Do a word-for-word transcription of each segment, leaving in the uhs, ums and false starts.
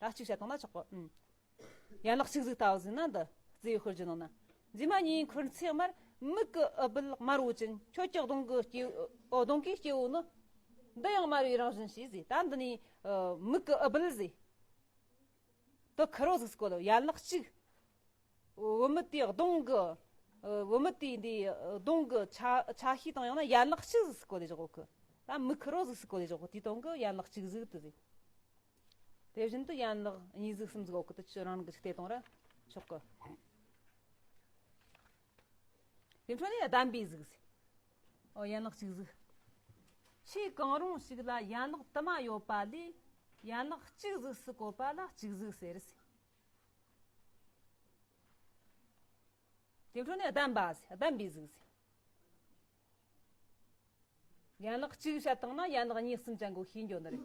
ད་གཅིག་བཤད་བཏང་ན་ཆོག་གི། ཨུམ། ཡན་ལག་གཅིག་གཟུགས་ལྟ་བུ་ཟིག་ན་འདི་རྩི་ཡི་ཤོར་རྒྱུ་ནང་ན། མཛེས་མ་ཉིད་འཁོར་ཚེ་དམར། མིག་གི་ཨུ་སྦལ་དམར་བོ་ཅན། ཁྱོད་ཀྱི་གདོང་གི་སྐྱེ་ཨོ་གདོང་གི་སྐྱེ་བོ་ནི། འདི་ཡང་དམར་བའི་རང་བཞིན་ཞེས་ཟེར། ད་འདི་ནི་ཨ་མིག་གི་ཨུ་སྦལ་ཟེར། དེ་ཁེར་རོ་གཟུགས་སུ་བཀོད་ལ། ཡན་ལག་གཅིག་བུད་མེད་དེའི་གདོང་གི་ཨ་བུད་མེད་དེའི་འདི་གདོང་གི་ཆ་ཆ་ཤས་དང་ཡང་ན་ཡན་ལག་གཅིག་གཟུགས་སུ་བཀོད་ལ་བཞག་གོ་གི། ད་མིག་ཁེར་རོ་གཟུགས་སུ་བཀོད་ལ་བཞག་གོ། དེའི་དོན་གི་ཡན་ལག་གཅིག་གཟུགས་དེ་ཟེར། དེ་བཞིན་དུ་ཡན་ལག་གཉིས་གཟུགས་གསུམ་གཟུགས་འོག་གི་དུ་ཆུ་རང་རང་གི་ཅིག་བལྟས་གཏོང་ར་ཆོག་གི། དེ་འཕྲོ་ནས་ལྡན་པའི་གཟུགས་ཟེར། ཨོ་ཡན་ལག་གཅིག་གཟུགས། ཆོས་གང་རུང་ཞིག་ལ་ཡན་ལག་དུ་མ་ཡོད་པ་ལས་ཡན་ལག་གཅིག་གཟུགས་སུ་བཀོད་པ་ལ་གཅིག་གཟུགས་ཟེར། དེ་འཕྲོ་ནས་ལྡན་པ་ཟེར། ལྡན་པའི་གཟུགས་ཟེར། ཡན་ལག་གཅིག་བཤད་བཏང་ན་ཡན་ལག་གཉིས་གསུམ་ཅན་གོ་ཤེས་འགྱོ་ནི་རེད།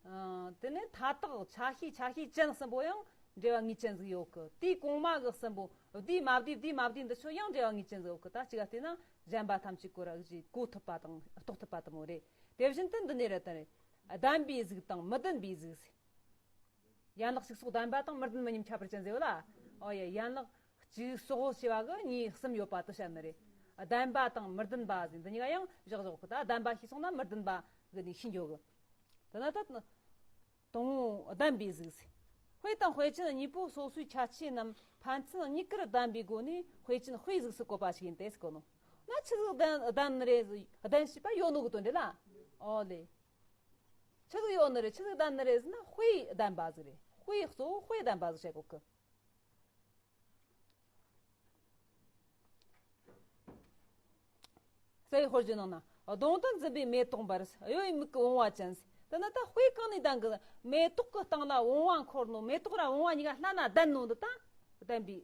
ཨ་དེ་ནས་མཐའ་དག་ཆ་ཤས་ཆ་ཤས་ཅན་གསུམ་པོ་ཡང་འབྲེལ་བ་ངེས་ཅན་ཟིག་ཡོད་གི། དེའི་གོང་མ་གི་གསུམ་པོ་བསྡུས་མ་བསྡུས་བསྡུས་མ་བསྡུས་འདི་ཚོ་ཡང་འབྲེལ་བ་ངེས་ཅན་ཟིག་ཡོད་གི། ད་གཅིག་ག་བལྟས་ན་གཞན་པ་ཐམས་ཅད་གོ་ར་གཞི་གོ་ཐུབ་པ་དང་རྟོགས་ཐུབ་པ་དེ་མོ་རེད། དེ་བཞིན་དུ་འདི་ནས་རེད་ད་རེད། ལྡན་པའི་གཟུགས་དང་མི་ལྡན་པའི་གཟུགས་ཟེར། ཡན་ལག་གཅིག་སོགས་ལྡན་པ་དང་མི་ལྡན་མི་མཉམ་ཁྱད་པར་ཅན་ཟེར་བ་ལ། ཨོ་ཡ། ཡན་ལག་གཅིག་སོགས་ཞེས་པ་གི་གཉིས་གསུམ་ཡོད་པ་དེ་བཤད་ནི་རེད། ལྡན་པ་དང་མི་ལྡན་པ་ཟེར་འདི་གཉིས་ཀ་ཡང་བཞག་བཞག་གི། ད་ལྡན་པ་ཤེས་སོང་ན་མི་ལྡན་པ་གི་ནི་ཤེས་འགྱོ་གི། དེ་ན་ད་དང་པོ་ལྡན་པའི་གཟུགས་ཟེར། དཔེ་དང་དཔེ་ཅན་གཉིས་པོ་སོ་སོའི་ཁྱད་ཆོས་རྣམས་ཕན་ཚུན་གཉིས་ཀར་ལྡན་པའི་སྒོ་ནས་དཔེ་ཅན་དཔེའི་གཟུགས་སུ་བཀོད་པ་ཞིག་ཡིན་ཏེ་ཟེར་གོ་ནོ། ན་ཆི་ཟིག་ལྡན་ལྡན་ནི་རེད། ལྡན་ཞེས་པ་ཡོད་ནོ་གི་དོན་རེད་ལ། ཨོ་ལེ། ཆི་ཟིག་ཡོད་ནི་རེད། ཆི་ཟིག་ལྡན་ནི་རེད་ཟེར་ན་དཔེ་ལྡན་པ་ཟིག་རེད། དཔེ་གཙོ་བོ་དཔེ་ལྡན་པ་ཟིག་བཤད་གོ་གི། རྩ་བའི་དཔེར་བརྗོད་ནང་ན་གདོང་དུ་འཛིན་པའི་མེ་ཏོག་འབར། གཡོ་བའི་མིག་གི་བུང་བ་ཅན་ཟེར། དེ་ནི་ད་དཔེ་གང་ནས་ལྡན་གི། མེ་ཏོག་གི་སྟེང་ན་བུང་བ་འཁོར་ནོ། མེ་ཏོག་ར་བུང་བ་གཉིས་ཀ་ལྷན་ན་ལྡན་ནོ་འདི་ད་ལྡན་པའི་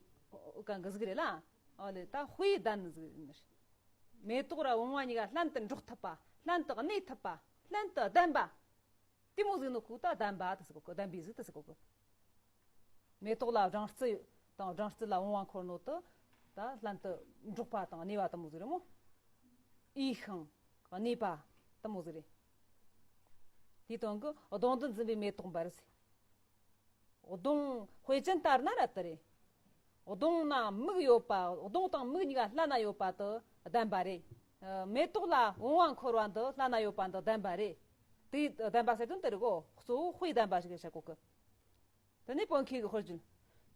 གང་གི་ཟིག་རེད་ལ། ཨོ་ལེ། ད་དཔེ་ལྡན་ཟིག་རེད། མེ་ཏོག་ར་བུང་བ་གཉིས་ཀ་ལྷན་དུ་འགྲོགས་ཐུབ་པ། ལྷན་དུ་གནས་ཐུབ་པ། ལྷན་དུ་ལྡན་པ། དེ་མོ་ཟིག་ནོ་ཁུ་ད་ལྡན་པ་དེ་ཟེར་གོ་གི། ལྡན་པའི་གཟུགས་དེ་ཟེར་གོ་གི། མེ་ཏོག་ལ་སྦྲང་རྩི་དང་སྦྲང་རྩི་ལ་བུང་བ་འཁོར་ནོ་དེ་ད་ལྷན་དུ་འགྲོགས་པ་དང་གནས་པ་དེ་མོ་ཟིག་རེད་མོ། ཡིད་ཤིང་གནས་པ་དེ་མོ་ཟིག་རེད། དེའི་དོན་གི་གདོང་དུ་འཛིན་པའི་མེ་ཏོག་འབར་ཟེར། གདོང་དཔེ་ཅན་ལྟར་ན་ར་དེ་རེད། གདོང་ན་མིག་ཡོད་པ། གདོང་དང་མིག་གཉིས་ཀ་ལྷན་ན་ཡོད་པ་དེ་ལྡན་པ་རེད། ཨ་མེ་ཏོག་ལ་བུང་བ་འཁོར་བ་འདི་ལྷན་ན་ཡོད་པ་འདི་ལྡན་པ་རེད། དེ་ལྡན་པ་ཟེར་དོན་དེ་རེད་གོ། གཙོ་བོ་དཔེ་ལྡན་པ་ཞིག་བྱ་གོ་གི། དེ་ནས་བོད་མཁས་ཀྱི་དཔེར་བརྗོད།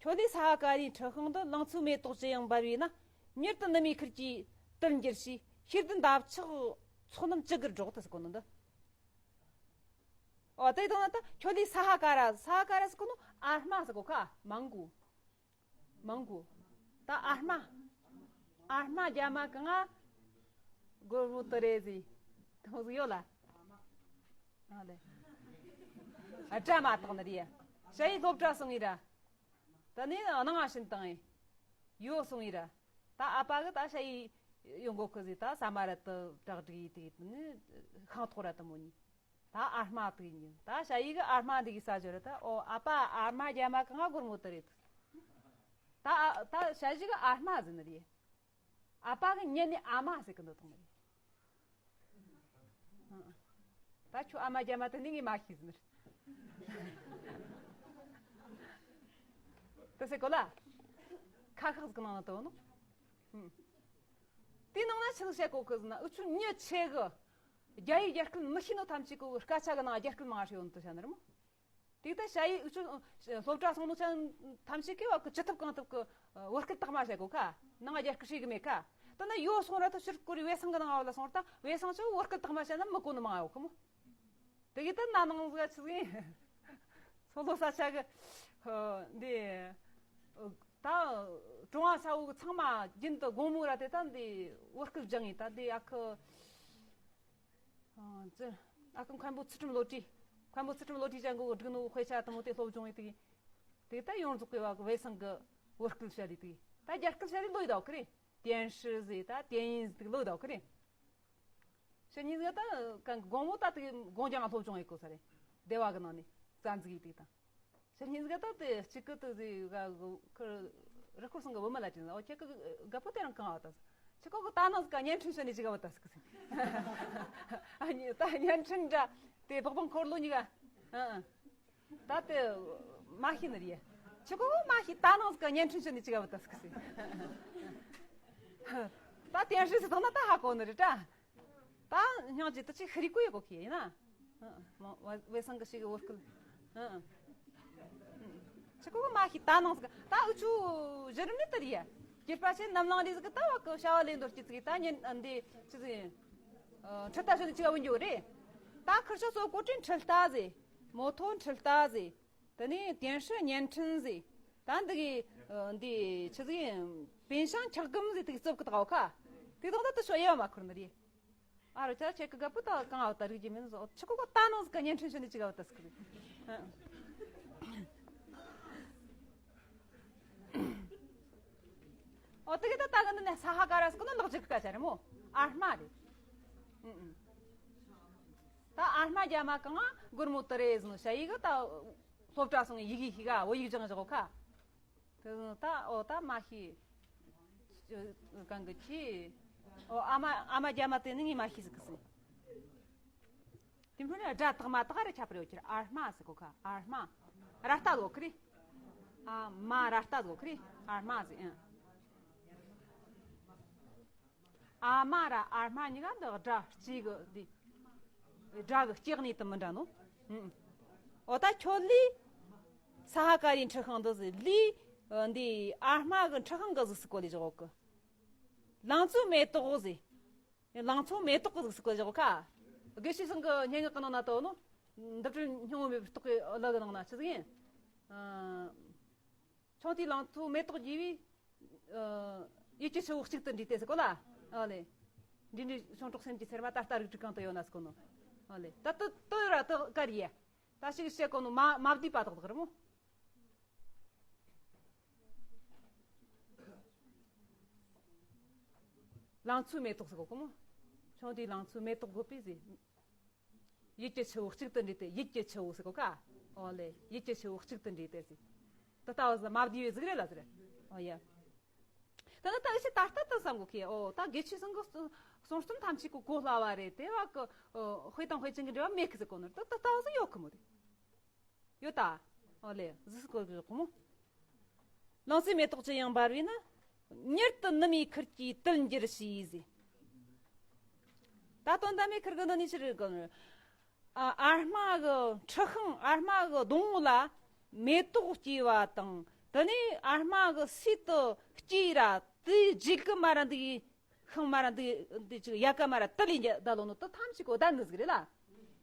ཁྱོད་ལས་ས་ཧ་ཀ་རའི་འཁྲི་ཤིང་འདི། ལང་ཚོའི་མེ་ཏོག་ཅི་ཡང་འབར་བས་ན། མྱུར་དུ་ནུ་མའི་ཁུར་གྱིས་དུལ་འགྱུར་ཞེས། ཤེས་ལྡན་འདབ་ཆགས་ཚོགས་རྣམས་ཅི་དགར་སྒྲོག་དེ་ཟེར་གོ་ནོ་འདི། ཨོ་དེ་དང་ན་ད་ཁྱོད་ལས་ས་ཧ་ཀ་ར། ས་ཧ་ཀ་ར་ཟེར་གོ་ནོ་ཨ་མ་ཟེར་གོ་ཁ་མང་གོ། མང་གོ། ད་ཨ་མ། ཨ་མ་རྒྱ་མ་གང་ང་སྒོར་མོ་དུ་རེ་ཟིག་དེ་མོ་ཟིག་ཡོད་ལ། ཨ་ལེ། ཨ་དྲ་མ་དག་ནི་རེད། ཞ་ཡི་སློབ་གྲྭ་སོང་ངི་ར། ད་ནི་ནང་ང་ཕྱིན་བཏང་ངི་ཡོད་སོང་ངི་ར། ད་ཨ་ཕ་གི་ད་ཞ་ཡི་ཡོང་གོ་ཁི་ཟིག་ད་ས་མ་ར་དུ་བྲག་སྒྲིག་ཡི་དེ་ནི་ཤིང་ཐོག་ར་དེ་མོ་ནི། ད་ཨ་མ་དེ་ཡིན། ད་ཞ་ཡི་གི་ཨ་མ་འདི་གི་ས་ཇོ་རེད། ད་ཨོ་ཨ་ཕ་ཨ་མ་རྒྱ་མ་གང་ང་སྒོར་མོ་དུ་རེད། ད་ཨ་ད་ཞ་ཡི་གི་ཨ་མ་ཟེར་ནི་རེད། ཨ་ཕ་གི་མྱི་ནི་ཨ་མ་ཟེར་གི་འདུག་ཐོག་མ་རེད། ད་ཁྱོད་ཨ་མ་རྒྱ་མ་དེ་ནི་ངས་མ་ཤེས་ཟེར་ནི་རེད། དེ་ཟེར་གོ་ལ། ཁ་ཤགས་ཟིག་ནང་ན་དོ་ནོ། དེ་ནང་ན་ཆི་ཟིག་བཤད་གོ་གི་ཟེར་ན། འུ་ཆོ་མྱི་ཆེ་གི་རྒྱ་ཡིག་རྒྱ་སྐད་མི་ཤེས་ནོ་ཐམས་ཅད་གི་སྐད་ཆ་གི་ནང་རྒྱ་སྐད་མང་ང་ཤོད་ཡོང་དུ་བྱ་ནི་རེད་མོ། དེ་ད་ཞ་ཡི་འུ་ཆོ་སློབ་གྲྭ་སོང་ནོ་ཅན་ཐམས་ཅད་གི་བ་གི་ཅི་ཐུབ་གང་ཐུབ་གི་བོད་སྐད་དག་མ་བཤད་གོ་ཁ། ནང་རྒྱ་སྐད་ཤེས་གི་མེད་ཁ། ད་ན་ཡོ་སོང་ར་ཐུ་ཕྱིར་ཀུ་རི་བེ་སང་གི་ནང་བ་ལ་སོང་ར་ད་བེ་སང་ཆོ་བོད་སྐད་དག་མ་བཤད་ན་མི་གོ་ནི་མང་ང་ཡོད་གི་མོ། དེ་གི་ད་ན་ནང་ཟིག་ཆི་ཟིག་སོ་ལོ་ས་ཆ་གི་འདི་ད་ཀྲུང་ཨ་ས་འོག་གི་ཚང་མ་རྒྱུན་དུ་དགོང་མོ་ར་དེ་ད་འདི་བོད་སྐད་སྦྱང་ངེ་ད་འདི་ཨ་ཁུ། ཨ་ཙི། ཨ་ཁུ་མཁན་པོ་ཚུལ་ཁྲིམས་བློ་གྲོས། མཁན་པོ་ཚུལ་ཁྲིམས་བློ་གྲོས་ཅན་གོ་སྒྲིག་ནོ་དཔེ་ཆ་དེ་མོ་དེ་སློབ་སྦྱོང་ཡེ་དེ། དེ་ད་ཡོངས་རྫོགས་གི་བ་གི་བེ་སང་གི་བོད་སྐད་བཤད་དེ་དེ། ད་རྒྱ་སྐད་བཤད་དེ་ལོས་ད་གི་རེད། 电视 ཟེར་ད་电音 ཟེར་དེ་ལོས་ད་གི་རེད། ཕྱི་ཉིན་ཟིག་ད་གང་དགོང་མོ་ད་དེ་དགོང་རྒྱང་སློབ་སྦྱོང་ཡེ་གོ་ས་རེད། སྡེ་བ་གི་ནང་ནས་རྩ་འཛུགས་ཡེ་དེ་དང་། ཕྱི་ཉིན་ཟིག་ད་དེ་གཅིག་གི་དེ་ཟིག་ག་ཁུར་རི་ཁུར་སང་གི་བུ་མོ་ལ་དྲིས་ན། ཨོ་ཁྱེད་ཀི་རྒད་པོ་དེ་རང་གང་བ་ད། ཁྱེད་ཀོ་གི་ད་ནང་ཟིག་ག་བརྙན་འཕྲིན་བྱས་ནས་ཅི་ག་བ་ད་ཟིག་གི་ཟིག་ཨ་ནི་ད་བརྙན་འཕྲིན་འདྲ་དེ་པག་པང་འཁོར་ལོ་གཉིས་ཀ་ཨ་ཨ། ད་དེ་མ་ཤེས་ནི་རེད། ཆི་གོ་མ་ཤེས་ད་ནང་ཟིག་ག་བརྙན་འཕྲིན་ཞུ་ནི་ཅི་ག་བ་ད་སྐུ་སི། ད་དེ་རིས་སུ་ཐོན་ན་ད་ཧ་གོ་ནི་རེད་ད། ད་སྙིང་རྗེ་ད་ཅི་ཤི་རི་ཀུ་ཡོད་གོ་ཁི་ཡིན་ན། ཨ། མ་བེ་སང་གི་ཞིག་གི་བོར་ཁུལ། ཨ། ཆི་གོ་མ་ཤེས་ད་ནང་ཟིག་ད་ཨུ་ཆུ་གཞི་རིམ་ནི་ད་རེད་ཡ། སྐྱེས་པ་ཆེ་ནམ་ལངས་རེས་ཟིག་གི་ད་བ་གི་བྱ་བ་ལས་འདོར་སྐྱིད་ཟིག་ད་ཉིན་འདི་ཆི་ཟིག་ཨ། ཁྲི་ལྟ་ཞོ་ནི་ཅི་ག་བུ་འགྱོ་རེད། ད་ཁིར་ཤོ་སོ་གོ་ཁྲི་ཁྲི་ལྟ་ཟེ། མོ་ཐོ་ཁྲི་ལྟ་ཟེ། དེ་ནས་电视བརྙན་འཕྲིན་ཟེ། ད་འདི་གི་ཨ། འདི་ཆི་ཟིག་ཡིན། 冰箱 འཁྱག་སྒམ་ཟེ་དེ་གི་རྩོབ་གི་ད་གོ་ཁ། དེ་དང་ད་དུ་ཤོ་ཡེ་བ་མ་ཁུར་ནི་རེད། ཨ་རོ་ཆ་ཁྱེད་ཀི་ག་པུ་ད་གང་ཨ་བ་ད་རིག་གི་མིན་ཟོ་ཆི་གོ་གོ་ད་ནང་ཟིག་ག་བརྙན་འཕྲིན་ཞུ་ནི་ཅི་ག་བ་ད་སྐུ་རེད། ཨོ་དེ་གི་ད་ད་གི་འདི་ནས་ས་ཧ་ཀ་ར་སྐུ་ནི་ལག་ཅིག་གི་སྐད་ཆ་རེད་མོ། ཨ་སྨྲ་རེད། ཨུ་ཨུ། ད་ཨ་སྨྲ་རྒྱ་མ་གང་ང་སྒོར་མོ་དུ་རེ་ཟིན་ཤ་ཡི་གི་ད་སློབ་གྲྭ་སོང་ཡི་གེ་ཤི་ག་བོད་ཡིག་སྦྱང་བཞག་ག་དེ་ད་ཨོ་ད་མ་ཤི་གང་གི་ཆི་ཨོ་ཨ་མ་ཨ་མ་རྒྱ་མ་དེ་ནི་ངས་མ་ཤི་ཟིག་གི་སི། དེ་འཕྲོ་ནས་སྒྲ་དག་མ་དག་རེ་ཁྱབ་རེ་ཡོད་ཁྱེར་ཨ་སྨྲ་ཟེར་གོ་ཁ་ཨ་སྨྲ། ར་ལྟ་གོ་ཁི་རེ། ཨ་མ་ར་ལྟ་གོ་ཁི་རེ་ཨ་སྨྲ་ཟེར་ཨང་། ཨ་མ་ར་ཨ་སྨྲ་གཉིས་ཀ་འདི་སྒྲ་གཅིག་གི་འདི། སྒྲ་གི་སྐྱེ་གནས་དུ་མི་འདྲ་ནོ། ཨང་། འོ་ད་ཁྱོད་ལི། ས་ཧ་ཀ་རི་འཁྲི་ཤིང་འདི་ཟེར་ལི། འདི་ཨ་སྨྲ་གི་འཁྲི་ཤིང་གི་གཟུགས་སུ་གོ་ལི་བཞག་གི། ལང་ཚོའི་མེ་ཏོག་ཟེར། ལང་ཚོ་མེ་ཏོག་གི་གཟུགས་སུ་བཀོད་བཞག་ག་དགེ་བཤེས་སང་གི་སྙན་ངག་གི་ནང་ན་ལྟ་བུ་ནོ། འདི་འདྲའི་སྙིང་བོ་མེད་པའི་རྟོག་གི་ལ་གི་ནང་ན་ཆི་ཟིག་ཡིན། ཨ། ཆུང་དུས་ལང་ཚོ་མེ་ཏོག་རྒྱས་པའི། ཨ། ཡིད་ཀྱི་ཆུ་བོ་གཅིག་ཏུ་འདྲེས་ཏེ་ཟེར་གོ་ལ། ཨ་ལེ། འདྲིས་འདྲིས་བྱང་གྲོགས་སེམས་ཀྱི་ཚེར་མ་ད་ལྟ་རིགས་དྲུག་གང་དུ་ཡོད་ན་ཟེར་གོ་ནོ། ཨ་ལེ། ད་ལྟ་ལྟོས་ར་ལྟོས་དཀར་ཡེ། ད་ཞིག་བཤད་གོ་ནོ་མ་མ་བསྡུས་པ་དག་དག་རེད་མོ། ལང་ཚོའི་མེ་ཏོག་ཟེར་གོ་གོ་མོ། ཆུང་དུས་ལང་ཚོའི་མེ་ཏོག་དགོད་པས་ཟེར། ཡིད་ཀྱི་ཆུ་བོ་གཅིག་ཏུ་འདྲེས་ཏེ་ཡིད་ཀྱི་ཆུ་བོ་ཟེར་གོ་ཀ་ཨོ་ལེ། ཡིད་ཀྱི་ཆུ་བོ་གཅིག་ཏུ་འདྲེས་ཏེ་ཟེར། ད་ལྟ་བ་ཟེར་མ་བསྡུས་པའི་གཟུགས་རེད་ལ་ཟེར། ཨོ་ཡ། ད་ནི་ད་ཨི་ཤི་ད་ལྟ་ད་བསམ་གོ་ཁེ་ཨོ་ད་དགེ་བཤེས་སང་གི་གསུང་རྩོམ་ཐམས་ཅད་ཀོ་གོ་སླ་བ་རེད་དེ་བ་གི་ཨོ་དཔེ་དང་དཔེ་ཅན་གྱི་འབྲེལ་བ་མེད་གི་ཟེར་གོ་ནོ་ད་ད་ལྟ་བ་ཟེར་ཡོད་གི་མོ་རེད། ཡོད་ད། ཨོ་ལེ་གཟུགས་སྐོར་གི་གོ་མོ། ལང་ཚོའི་མེ་ཏོག་ཅི་ཡང་འབར་བས་ན། མྱུར་དུ་ནུ་མའི་ཁུར་གྱིས་དུལ་འགྱུར་ཞེས་ཟེར། ད་དོན་དམ་མེ་ཁུར་གི་འདི་ནི་ཕྱིར་གི། ཨ་ཨ་སྨྲ་གི་འཁྲི་ཤིང་ཨ་སྨྲ་གི་སྡོང་བོ་ལ་མེ་ཏོག་སྐྱེས་པ་དང་དེ་ནས་ཨ་སྨྲ་གི་སྲིད་དུ་སྐྱེས་ར་དེའི་རྗེས་ཀྱི་མ་ར་འདི་ཤིང་མ་ར་འདི་འདི་ཅིག་ཡལ་ག་མ་ར་དུ་ལི་འདི་ལོ་ནོ་དུ་ཐམས་ཅད་གོ་ལྡན་ནི་ཟིག་རེད་ལ།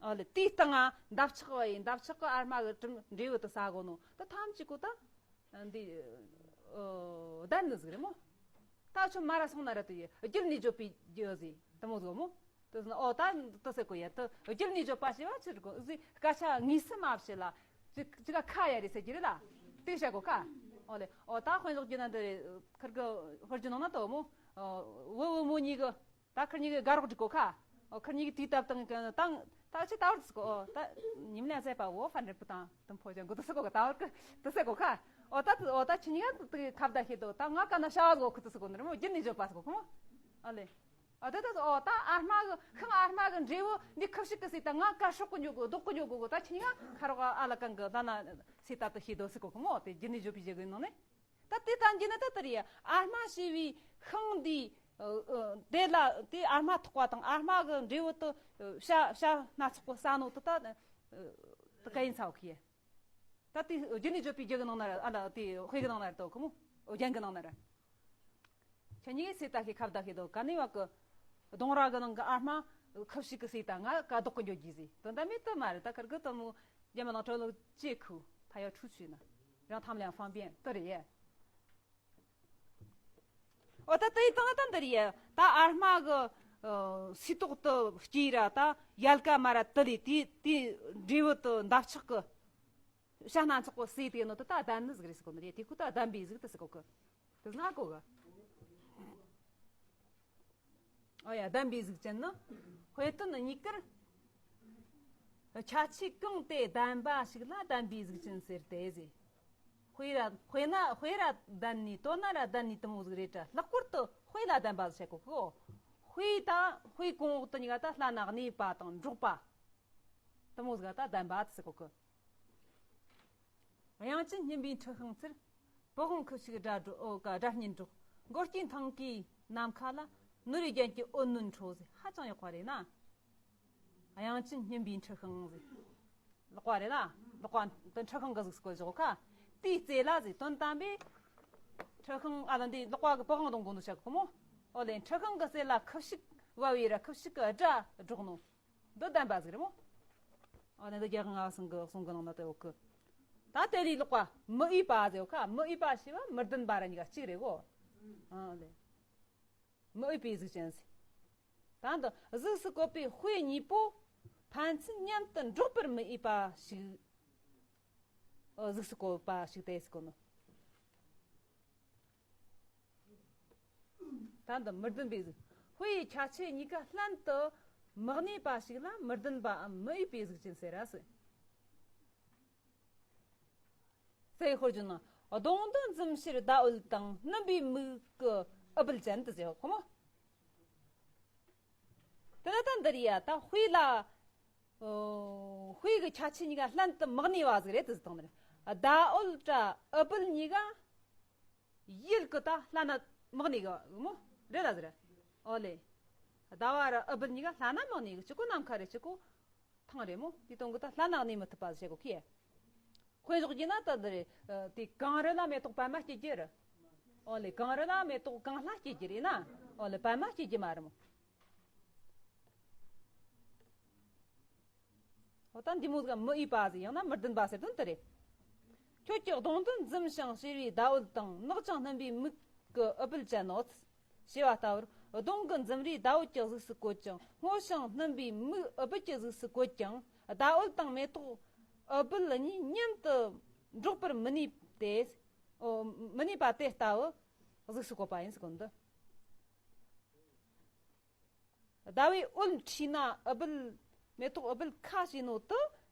ཨ་ལེ་དེའི་སྟེང་ང་འདབ་ཆགས་བ་ཡིན་འདབ་ཆགས་གི་ཨ་སྨྲ་གི་གྲིམ་འབྲས་བུ་དུ་ས་གོ་ནོ་དུ་ཐམས་ཅད་གོ་ད། འདི་ཨོ་ལྡན་ནི་ཟིག་རེད་མོ། ད་ཆུ་མ་ར་སོང་ན་ར་དུ་ཡི་རྒྱུད་ནས་བརྗོད་པའི་རྒྱུ་ཟིག་དུ་མོ་ཟིག་མོ། དུ་ཟིན་ཨོ་ད་དུ་ཟེར་གོ་ཡ་དུ་རྒྱུད་ནས་བརྗོད་པ་ཞེས་པ་ཆི་རེད་གོ་ཟིག་སྐད་ཆ་དངོས་སུ་མ་བཤད་ལ། ཅི་ཅི་ག་ཁ་ཡ་རེད་ཟེར་གྱི་རེད་ལ། དེ་བཤད་གོ་ཁ། ཨོ་ལེ་ཨོ་ད་དཔོན་ཟོག་རྒྱུ་ན་འདི་རེད་ཁིར་གི་ཧོར་གྱི་ནང་ན་དོ་མོ། ཨོ་བུ་བུ་མོ་གཉིས་གི་ད་ཁིར་གཉིས་གི་དགའ་རོགས་འགྲིག་གོ་ཁ། ཨོ་ཁིར་གཉིས་གི་དུས་སྟབས་དང་གི་དང་ད་ཅི་ད་བར་ཟིག་གོ་ཨོ་ད་ཉིམ་ལན་ཟེར་པ་བོ་ཧྥན་རེ་པུ་དང་དུམ་ཕོ་ཅན་གོ་དུ་ཟེར་གོ་གི་ད་བར་གི་དུ་ཟེར་གོ་ཁ། ཨོ་ད་ཨོ་ད་ཁྱི་གཉིས་ཀ་དུ་ཁ་བརྡ་ཤེས་དོ་ད་ང་ཀ་ན་ཤ་བ་གོ་ཁུ་དུ་ཟེར་གོ་ནི་རེད་མོ་རྒྱུན་ནས་བརྗོད་པ་ཟེར་གོ་ཁོ་མོ། ཨོ་ལེ། ཨ་དེ་ད་ཨོ་ད་ཨ་སྨྲ་གི་ཤིང་ཨ་སྨྲ་གི་འབྲས་བུ་འདི་ཁབ་ཤིག་གི་སྲིད་ད་ང་ཀ་སྲོག་གི་འཇོག་གི་ལྡོག་གི་འཇོག་གི་གོ་ད་ཁྱི་ང་ཁ་རོག་ཨ་ལ་གང་གི་ད་ན་སྲིད་ད་དུ་ཤེས་དོ་སི་གོ་ཁོ་མོ་དེ་རྒྱུ་ནི་བརྗོད་པའི་བཞེད་གི་ནང་ནས་ད་དེ་ད་འཇི་ནི་ད་དེ་རེད་ཨ་སྨྲ་ཞེས་པའི་ཤིང་འདི་དེ་ལ་དེ་ཨ་སྨྲ་ཐོགས་པ་དང་ཨ་སྨྲ་གི་འབྲས་བུ་དུ་བྱ་བྱ་སྣ་ཚོགས་པོ་ས་ནོ་དུ་ད་དུ་ག་ཡིན་ཚ་བ་ཁི་ཡ། ད་དེ་རྒྱུ་ནི་བརྗོད་པའི་རྒྱུ་གི་ནང་ན་ར་ཨ་ལ་དེ་དཔེ་གི་ནང་ན་ར་དོ་ཁོ་མོ་རྒྱན་གི་ནང་ན་ར། ཁྱེད་གཉིས་ཀྱིས་སྲིད་ད་ཤེས་ཁ་བརྡ་ཤེས་དོ་ག་ནས་བ་གི་གདོང་ར་གི་ནང་གི་ཨ་སྨྲ་ཁབ་ཤིག་གི་སྲིད་ད་ང་ཀ་ལྡོག་གི་འཇོག་གི་ཟིག་དོན་དམ་མེད་དུ་མ་རེད་ད་ཁར་གི་དུ་མོ་རྒྱ་མི་ནང་ཁྲོ་ལོ་ཅེ་ཁུ་ཕ་ཡ་ཁྲུ་ཆུ་ན་རང་ཐམ་ལ་ཡང་ཧྥང་པེན་དུ་རེད་ཡ། ཨོ་ད་དེ་ཡི་སྟེང་ད་འདི་རེད་ཡ་ད་ཨ་སྨྲ་གི་སི་ཏོག་ཏུ་སྐྱེས་ར་ད་ཡལ་ག་མ་ར་དུ་ལི་དེ་དེ་འབྲས་བུ་དུ་འདབ་ཆགས་གི་བྱ་སྣ་ཚོགས་པོ་སྲིད་དེ་ནོ་དུ་ད་ལྡན་ནི་ཟིག་རེད་ཟེར་གོ་ནི་རེད་དེ་ཁུ་ད་ལྡན་པའི་གཟུགས་དུ་ཟེར་གོ་གི་དུ་ང་གོ་གི། ཨོ་ཡ་ལྡན་པའི་གཟུགས་ཅན་ནི། དཔེ་དོན་གཉིས་ཀར། ཁྱད་ཆོས་གང་དེ་ལྡན་པ་ཞིག་ལ་ལྡན་པའི་གཟུགས་ཅན་ཟེར་ཏེ་ཟེར། དཔེ་ར་དཔེ་ན་དཔེ་ར་ལྡན་ནི་དོན་ན་ར་ལྡན་ནི་དུ་མོ་ཟིག་རེད་དྲ་ལྷག་པར་དུ་དཔེ་ལ་ལྡན་པ་ཟེར་གོ་གི། དཔེ་དང་དཔེ་གོང་འོག་ཏུ་གཉིས་ཀ་ད་ལྷ་ན་གནས་པ་དང་འགྲོགས་པ། དུ་མོ་ཟིག་ད་ལྡན་པ་ཟེར་གོ་གི། དབྱངས་ཅན་སྙན་པའི་འཁྲི་ཤིང་ཚེར། པི་ཝང་ཁུ་བྱུག་སྒྲ་སྒྲོག་ཨོ་ཀ་སྒྲ་སྙན་སྒྲོག་མགོ་སྐྱེས་ཐང་གའི་ནམ་མཁའ་ལ། ནོར་བུའི་རྒྱན་གྱི་འོད་རྣོན་འཕྲོ་ཟེར། ཧ་ཅང་ཡག་པ་རེད་ན། དབྱངས་ཅན་སྙན་པའི་འཁྲི་ཤིང་ཟེར། ལག་པ་རེད་ན། ལག་པ་དེ་འཁྲི་ཤིང་གི་གཟུགས་སྐོར་བཞག་ཁ། དེའི་རྩེ་ལ་ཟེར། དོན་དམ་པའི་འཁྲི་ཤིང་ཨ་ལ་འདི་ལག་པ་གི་པི་ཝང་དང་གོ་འདུག་བྱ་གོ་མོ། ཨོ་ལེ་འཁྲི་ཤིང་གི་རྩེ་ལ་ཁུ་བྱུག་བབས་ཡོད་ར། ཁུ་བྱུག་གི་སྒྲ་སྒྲོག་ནོ། འདི་བདེན་པ་ཟིག་རེད་མོ། ཨ་ནི་འདི་རྒྱལ་དབང་ལྔ་པ་ཚང་གི་གསུང་གི་ནང་ན་དེ་ཡོད་གི། ད་དེ་ལས་ལོག་པ་མི་འོས་པ་ཟེར་ཡོད་ཁ། མི་འོས་པ་ཞེས་པ་མི་ལྡན་པ་ར་གཉིས་ཀ་གཅིག་རེད་གོ། ཨ་ལེ། མི་འོས་པའི་གཟུགས་ཅན་ཟེར། ད་འདི་གཟུགས་སུ་བཀོད་པའི་དཔེ་གཉིས་པོ་ཕན་ཚུན་མཉམ་དུ་འགྲོགས་པར་མི་འོས་པ་ཞིག་ཨ་གཟུགས་སུ་བཀོད་པ་ཞིག་སྟེ་ཟེར་གོ་ནོ། ད་འདི་མི་ལྡན་པའི་གཟུགས། དཔེ་ཡི་ཁྱད་ཆོས་གཉིས་ཀ་ལྷན་དུ་མི་གནས་པ་ཞིག་ལ་མི་ལྡན་པའམ་མི་འོས་པའི་གཟུགས་ཅན་ཟེར་ར་ཟེར། ཟེར་ཧོར་རྒྱུ་ན་གདོང་དུ་འཛུམ་ཕྱིར་ཟླ་འོད་དང་། སྣུམ་པའི་མིག་གི་ཨུ་བུལ་ཅན་དུ་ཟེར་ཁོ་མོ། དེ་ལ་ད་འདི་རེད་ཡ། ད་དཔེ་ལ་ཨོ། དཔེ་གི་ཁྱད་ཆོས་གཉིས་ཀ་ལྷན་དུ་མི་གནས་པ་ཟིག་རེད་དུ་ཟེར་དང་ནི། ཟླ་འོད་དྲ་ཨུ་བུལ་གཉིས་ཀ་ཡུལ་གི་ད་ལྷན་ན་མི་གནས་གི་མོ་རེད་ལ་ཟེར། ཨོ་ལེ། ཟླ་བ་ར་ཨུ་བུལ་གཉིས་ཀ་ལྷན་ན་མི་གནས་གི། གཅིག་གོ་ནམ་མཁའ་རེད། གཅིག་གོ་ཐང་རེད་མོ། དེ་དོན་གི་ད་ལྷན་ན་གནས་མི་ཐུབ་པ་ཟེར་གོ་ཁི། དཔེ་འཇོག་རྒྱུ་ན་ད་འདི་རེད། དེ་གངས་རི་ལ་མེ་ཏོག་པད་མ་སྐྱེ་རྒྱུ་རེད། ཨོ་ལེ། གངས་རི་ལ་མེ་ཏོག་གངས་ལྷ་སྐྱེ་རྒྱུ་རེད་ན། ཨོ་ལེ། པད་མ་སྐྱེ་རྒྱུ་མ་རེད་མོ། འོ་ད་འདི་མོ་ཟིག་མི་འོས་པ་ཟིག་ཡང་ན་མི་ལྡན་པ་ཟེར་དོན་དེ་རེད། ཁྱོད་ཀྱི་གདོང་དུ་འཛུམ་ཞིང་ཕྱིར་བའི་ཟླ་འོད་དང་། ནག་ཅིང་སྣུམ་པའི་མིག་གི་ཨུ་བུལ་ཅན་ནོ། ཞེས་པ་ལྟ་བུར་གདོང་གི་འཛུམ་རིས་ཟླ་འོད་ཀྱི་གཟུགས་སུ་བཀོད་ཅིང་། སྔོ་ཞིང་སྣུམ་པའི་མིག་ཨུ་བུལ་གྱི་གཟུགས་སུ་བཀོད་ཀྱང་། ཟླ་འོད་དང་མེ་ཏོག་ཨུ་བུལ་གཉིས་མཉམ་དུ་འགྲོགས་པར་མི་ནུས་ཏེ། ཨོ། མི་ནུས་པ་དེ་ལྟ་བུ་གཟུགས་སུ་བཀོད་པ་ཡིན་ཟེར་གོ་འདི། ཟླ་བའི་འོད་འཕྲོས་ན་ཨུ་བུལ། མེ་ཏོག་ཨུ་བུལ་ཁ་ཞེས་ནོ་དུ་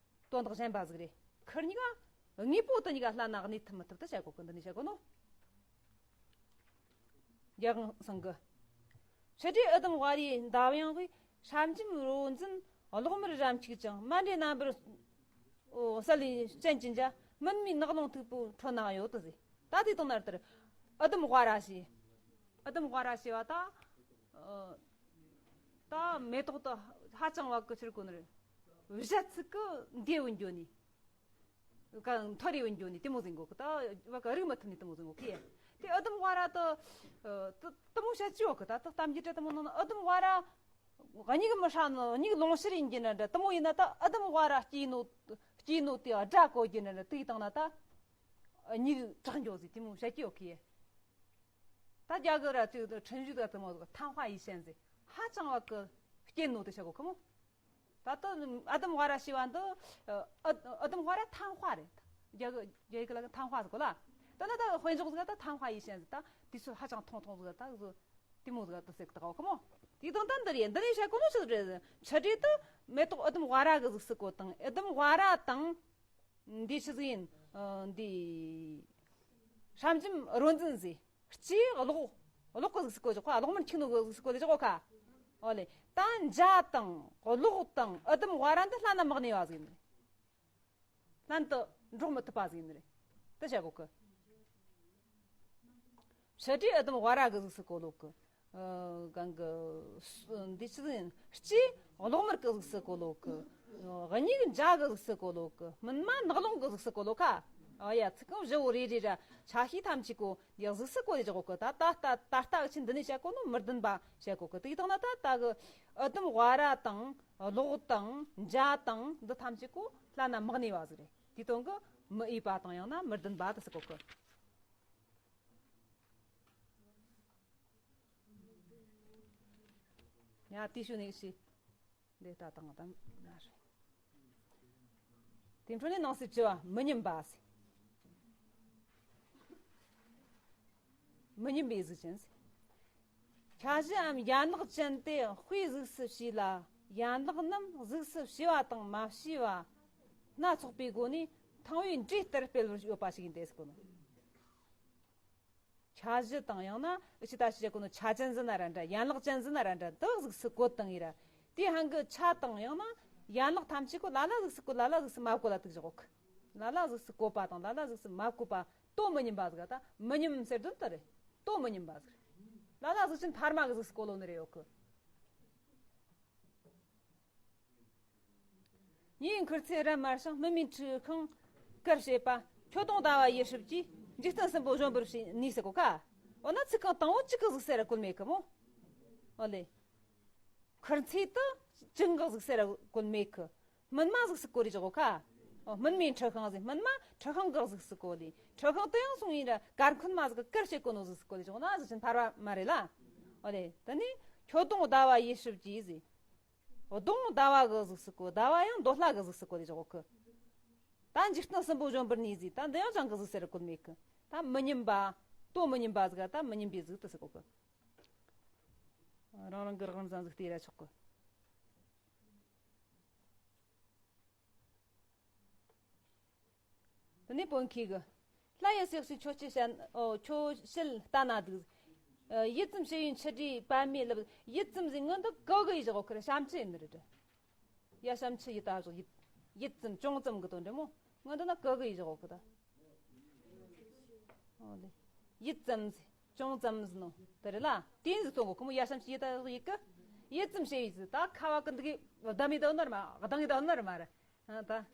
དོན་དག་གཞན་པ་ཟིག་རེད། ཁིར་གཉིས་ཀ་དངོས་པོ་དུ་གཉིས་ཀ་ལྷན་ན་གནས་ཐུབ་མི་ཐུབ་དུ་བྱ་གོ་གི། འདི་ནས་བྱ་གོ་ནོ། རྒྱལ་དབང་ཚང་གི། ཕྱི་དྲོའི་ཨུ་དུམ་ཝ་རའི་འདབ་ཡངས་པས། སྲབ་འཇམ་རོ་འཛིན་གློག་དམར་རམ་ཆིག་ཅིང་། མཎྜལ་རྣམ་པར་གསལ་བའི་སྤྱན་གྱིས་འཇའ། མུན་མེད་ནག་ལོང་མཐུག་པོ་ཁྲོད་ན་ཡོད་དུ་ཟེར། ད་དེ་དང་ནར་ལྟར་ཨུ་དུམ་ཝ་ར་ཞེས། ཨུ་དུམ་ཝ་ར་ཞེས་པ་ད། ཨ། ད་མེ་ཏོག་ཏུ་ཧ་ཅང་བ་གི་ཕྱིར་གོ་ནི་རེད། བཞད་ཚིག་གི་འདི་བུ་འགྱོ་ནི། ག་མཐོ་རིས་བུ་འགྱོ་ནི་དེ་མོ་ཟིན་གོ་གི། ད་བ་ག་རིག་མ་ཐུབ་ནི་དེ་མོ་ཟིན་གོ་གི། དེ་ཨུ་དུམ་ཝ་ར་ད། ཨ། ད་དེ་མོ་བཤད་ཅི་ཡོད་གི། ད་ད་གཏམ་རྒྱུད་དེ་མོ་ནང་ན་ཨུ་དུམ་ཝ་ར། གཉིས་ཀྱི་མི་ཧྲ་ནོ་གཉིས་ཀྱི་ལོངས་ཕྱིར་ཡིན་གྱི་ན་འདྲ། དེ་མོ་ཡིན་ན་ད་ཨུ་དུམ་ཝ་ར་སྐྱེས་ནོ། སྐྱེས་ནོ་དེ་སྒྲ་གོ་གྱི་ན་འདྲ། དེ་ཡི་སྟེང་ན་ད་གཉིས་ཀྱི་དྲག་འགྱོ་ཟིག་དེ་མོ་བཤད་ཀྱི་ཡོད་གི། ད་རྒྱ་གི་ར་ཅིག་ཁྲིན་ཞུ་ད་དེ་མོ་ཟིག་ཐན་ཧྭ་ཡི་ཤན་ཟིག་ཧ་ཅང་བ་གི་སྐྱེས་ནོ་དེ་བཤད་གོ་གི་མོ། ད་ལྟ་ཨུ་དུམ་ཝ་ར་ཞེས་པ་འདི་ཨུ་ཨུ་དུམ་ཝ་ར་ཐན་ཧྭ་རེད། རྒྱ་གི་རྒྱ་ཡིག་ལ་ཐན་ཧྭ་ཟེར་གོ་ལ། ད་ལྟ་ད་དཔེ་འཇོག་ཟིག་ད་ཐན་ཧྭ་ཡི་ཤན་ཟིག་ད་དུས་ཚོད་ཧ་ཅང་ཐུང་ཐུང་ཟིག་ད་ཟིག་དེ་མོ་ཟིག་ད་ཟེར་གི་ད་གོ་མོ། དེ་དང་ད་འདི་རེད། འདི་ནས་བཤད་གོ་ནོ་ཆི་ཟིག་རེད། ཕྱི་དྲོས་དུ་མེ་ཏོག་ཨུ་དུམ་ཝ་ར་གི་གཟུགས་སུ་བཀོད་དང་། ཨུ་དུམ་ཝ་ར་དང་། འདི་ཆི་ཟིག་ཡིན། ཨ། འདི་སྲབ་འཇམ་རོ་འཛིན་ཟེར། སྤྱིའི་གློག་གློག་གི་གཟུགས་སུ་བཀོད་ཆོག་ག་གློག་དམར་འཁྱུག་ནོ་གི་གཟུགས་སུ་བཀོད་ལེ་ཆོག་ག་ཨོ་ལེ། ད་འཇའ་དང་གློག་དང་ཨུ་དུམ་ཝ་ར་འདི་ལྷན་ན་མི་གནས་པ་ཟིག་ཡིན་ནི་རེད། ལྷན་དུ་འགྲོགས་མི་ཐུབ་པ་ཟིག་ཡིན་ནི་རེད། དེ་བྱ་གོ་གི། ཕྱི་དྲོའི་ཨུ་དུམ་ཝ་ར་གི་གཟུགས་སུ་གོ་ལོ་གི། ཨ། གང་གི། འདི་ཆི་ཟིག་ཡིན། སྤྱིའི་གློག་དམར་གི་གཟུགས་སུ་གོ་ལོ་གི། གཉིས་འཇའ་གི་གཟུགས་སུ་གོ་ལོ་གི། སྨིན་མ་ནག་ལོང་གི་གཟུགས་སུ་གོ་ལོ་ཁ། ཨ་ཡ། ཚིག་རྐང་བཞི་བོ་རེ་རེ་ར་ཆ་ཤས་ཐམས་ཅད་གོ་འདི་གཟུགས་སུ་གོ་ལེ་བཞག་གོ་གི། ད་ད་ད་ད་ལྟ་ཆི་འདི་ནས་བཤད་གོ་ནོ་མི་ལྡན་པ་བཤད་གོ་གི། དེ་དང་ན་ད་ད་གི་ཨུ་དུམ་ཝ་ར་དང་གློག་དང་འཇའ་དང་འདི་ཐམས་ཅད་གོ་ལྷན་ན་མི་གནས་པ་ཟིག་རེད། དེ་དོན་གི་མི་འོས་པ་དང་ཡང་ན་མི་ལྡན་པ་དེ་སུ་གོ་གི། ཡ། དེའི་ཤུལ་ནས་ཤི། འདི་ལྟ་སྟངས་དང་ན་རེད། དེ་འཕྲོ་ནས་ནང་གསེས་བཅུ་བ་མི་མཉམ་པ་ཟེར། མི་མཉམ་པའི་གཟུགས་ཅན་ཟེར། ཁྱད་གཞིའམ་ཡན་ལག་ཅན་དེ་དཔེའི་གཟུགས་སུ་བྱས་ལ། ཡན་ལག་རྣམས་གཟུགས་སུ་བྱས་པ་དང་མ་བྱས་པ་སྣ་ཚོགས་པའི་སྒོ་ནས་ཐང་བའི་འབྲས་ལྟར་སྤེལ་བར་ཡོད་པ་ཞིག་ཡིན་ཏེ་ཟེར་གོ་ནོ། ཁྱད་གཞི་དང་ཡང་ན་ཨི་ཆི་ད་ཞིག་བྱེད་གོ་ནོ་ཆ་ཅན་ཟིན་ན་ར་འདྲ། ཡན་ལག་ཅན་ཟིན་ན་ར་འདྲ། འདི་གཟུགས་སུ་བཀོད་དང་ཡིན་ར། དེའི་ཧང་གི་ཆ་དང་ཡང་ན་ཡན་ལག་ཐམས་ཅད་གོ་ལ་ལ་གཟུགས་སུ་བཀོད། ལ་ལ་གཟུགས་སུ་མ་བཀོད་ལ་དུག་བཞག་གོ་གི། ལ་ལ་གཟུགས་སུ་བཀོད་པ་དང་ལ་ལ་གཟུགས་སུ་མ་བཀོད་པ། དོ་མི་མཉམ་པ་ཟིག་ད་མི་མཉམ་ཟེར་དོན་དེ་རེད། དོ་མི་མཉམ་པ་ཟིག་རེད། ལ་ལ་གཟུགས་ཅན་འཕར་མ་གི་གཟུགས་སུ་བཀོད་ལོ་ནི་རེད་ཡོད་གི། ཉེའི་ཁུར་ཚེ་རབ་དམར་ཞིང་སྨིན་མའི་འཁྲི་ཤིང་དཀར་བྱེད་པ། ཁྱོད་གདོང་ཟླ་བ་ཡིད་སྲིབ་ཀྱིས། འཇིག་རྟེན་གསུམ་པོ་བཞོན་པར་ནུས་ཟེར་གོ་ཁ། འོ་ན་ཚིག་རྐང་དང་པོ་གཅིག་གི་གཟུགས་སུ་ར་བཀོད་མེད་གི་མོ། འོ་ལེ། ཁུར་ཚེ་དེ་གཅིག་གི་གཟུགས་སུ་ར་བཀོད་མེད་གི། སྨིན་མ་གཟུགས་སུ་བཀོད་རེ་བཞག་གོ་ཁ། འོ་སྨིན་མའི་འཁྲི་ཤིང་ཟེར། སྨིན་མ་འཁྲི་ཤིང་གི་གཟུགས་སུ་བཀོད་ལེ། འཁྲི་ཤིང་དེ་ཡང་སོང་ཡིན་ར་གར་མཁན་མ་ཟིག་གི་དཀར་བྱེད་གོ་ནོ་གཟུགས་སུ་བཀོད་རེ་བཞག་ན་གཟུགས་ཅན་འཕར་བ་མ་རེད་ལ། འོ་ལེ། དེ་ནས་ཁྱོད་གདོང་ཟླ་བ་ཡིད་སྲིབ་ཀྱིས་ཟེར། གདོང་ཟླ་བ་གི་གཟུགས་སུ་བཀོད། ཟླ་བ་ཡང་འདོད་ལྷ་གི་གཟུགས་སུ་བཀོད་ལེ་བཞག་གི། ད་འཇིག་རྟེན་གསུམ་པོ་བཞོན་པར་ནུས་ཟེར། ད་འདི་ཡང་ཅང་གི་གཟུགས་སུ་ར་བཀོད་མེད་གི། ད་མི་མཉམ་པ། དོ་མི་མཉམ་པ་ཟིག་ད་མི་མཉམ་པའི་གཟུགས་དེ་སུ་བཀོད་གི། རང་རང་གི་རང་བཞིན་ཟིག་བལྟས་ར་ཆོག་གི། དེ་ནས་བོན་ཁྱི་གི། ལྷ་ཡི་སྲས་སུ་ཁྱོད་ཅི་བྱ། ཨོ་ཁྱོད་ཞལ་ལྟ་ན་སྡུག། ཡིད་ཙམ་ཞེས་པའི་མཆུ་སྒྲོས་པདྨའི་ལབ། ཡིད་ཙམ་ཟེར་སྔོན་དུ་གི་གི་ཡི་བཞག་གོ་ཁི་རེད། ཞབས་མཆུ་ཡིན་ནི་རེད། ཡ་ཞབས་མཆུ་ཡི་ད་བཞག་ཡིད། ཡིད་ཙམ་ཅུང་ཙམ་གི་དོན་རེད་མོ། སྔོན་དུ་ན་གི་གི་ཡི་བཞག་གོ་ཁི་ད། ཨོ་ལེ། ཡིད་ཙམ་ཟེར། ཅུང་ཙམ་ཟེར་ནོ། དེ་རེད་ལ། དེ་ཟིག་གཏོང་གོ་ཁི་མོ། ཡ་ཞབས་མཆུ་ཡི་ད་བཞག་ཡི་གི། ཡིད་ཙམ་ཞེས་པའི་ཟེར། ད་ཁ་བ་གི་འདི་གི་བདམས་མི་ད་ནོར་མ། གདང་གི་ད་ནོར་མ་རེད། ཨ་ད།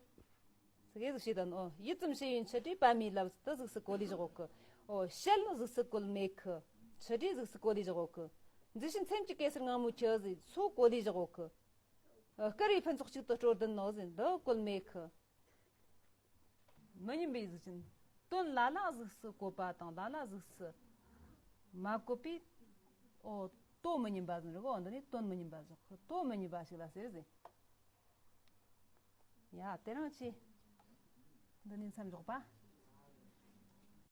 ཟིག་གེ་ཟིག་བྱས་དང་ནོ། ཡིད་ཙམ་ཞེས་པའི་མཆུ་སྒྲོས་པདྨའི་ལབ་ཟེར། དེ་གཟུགས་སུ་བཀོད་ལེ་བཞག་གོ་ཁི། ཨོ་ཞལ་གཟུགས་སུ་བཀོད་མེད་ཁི། མཆུ་སྒྲོས་གཟུགས་སུ་བཀོད་ལེ་བཞག་གོ་ཁི། མཛེས་ཤིང་མཚན་གྱི་གེ་སར་མངར་མོའི་ཁྱུ་ཟེར། སོ་བཀོད་ལེ་བཞག་གོ་ཁི། ཨོ་དཀར་བའི་ཕུན་ཚོགས་གཅིག་ཏུ་སྤྲོ་ལྡན་ནོ་ཟེར། འདི་བཀོད་མེད་ཁི། མི་མཉམ་པའི་གཟུགས་ཅན། དོན་ལ་ལ་གཟུགས་སུ་བཀོད་པ་དང་ལ་ལ་གཟུགས་སུ་མ་བཀོད་པའི། ཨོ་དོ་མི་མཉམ་པ་ཟེར་གོ། འདི་ནི་དོན་མི་མཉམ་པ་ཟེར། དོ་མི་མཉམ་པ་ཞིག་ལ་ཟེར་ཟེར། ཡ་དེ་རིང་ཆེ། འདི་ནས་མཚམས་འཇོག་པ།